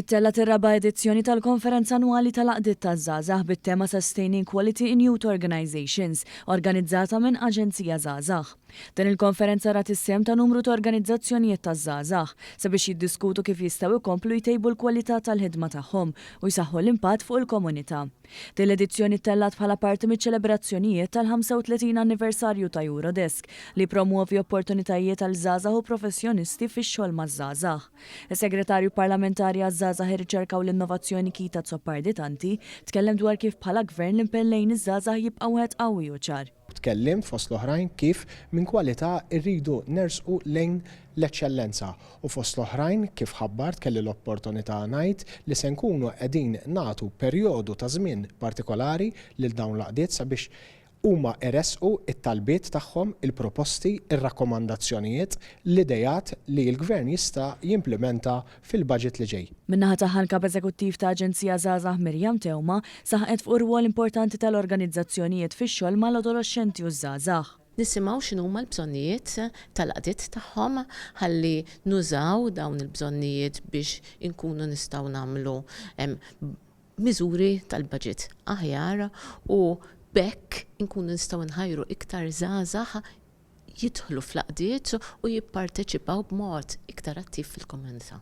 Ittellgħet ir-raba' edizzjoni tal-Konferenza Annwali tal-Għaqdiet taż-Żgħażagħ bit-tema Sustaining Quality in Youth Organisations, organizzata minn Aġenzija Żgħażagħ. Din il-konferenza rat is-sehem ta' numru ta' organizzazzjonijiet taż-żgħażagħ sabiex jiddiskutu kif jistgħu jkomplu jtejbu l-kwalità tal-ħidma tagħhom u jsaħħu l-impatt fuq il-komunità. Din l-edizzjoni ttellgħet bħala parti miċ-ċelebrazzjonijiet tal-35 anniversarju ta' Eurodesk li jippromwovi opportunitajiet għal żgħażagħ u professjonisti fix-xogħol maż-żgħażagħ. Is-Segretarju Parlamentari għaż-Żgħażagħ, ir-Riċerka u l-Innovazzjoni Keith Azzopardi Tanti tkellem dwar kif bħala Gvern l-impenn lejn iż-żgħażagħ jibqa' wieħed qawwi u ċar. Tkellimt fost l-oħrajn kif minn kwalità rridu nersqu lejn l-eċċellenza u fost l-oħrajn kif ħabbart kelli l-opportunità ngħid li se nkunu qegħdin nagħtu perjodu ta' żmien partikolari lil dawn l-għaqdiet sabiex Huma jressqu t-talbiet tagħhom, il-proposti, ir-rakkomandazzjonijiet, l-ideat li l-Gvern jista' jimplimenta fil-budget li ġej. Min-naħa tagħha l-Kap Eżekuttiv ta' Aġenzija Żgħażagħ Miriam Theuma saħqet fuq ir-rwol importanti tal-organizzazzjonijiet fix-xogħol mal-adoloxxenti u ż-żgħażagħ. Nisimgħu x'inhuma l-bżonnijiet tal-għaqdiet tagħhom ħalli nużaw dawn il-bżonnijiet biex inkunu nistgħu nagħmlu miżuri tal-baġit aħjar u b'hekk inkunu nistgħu nħajru iktar żgħażagħ jidħlu fl-għaqdiet u jipparteċipaw b'mod iktar attiv fil-komunità.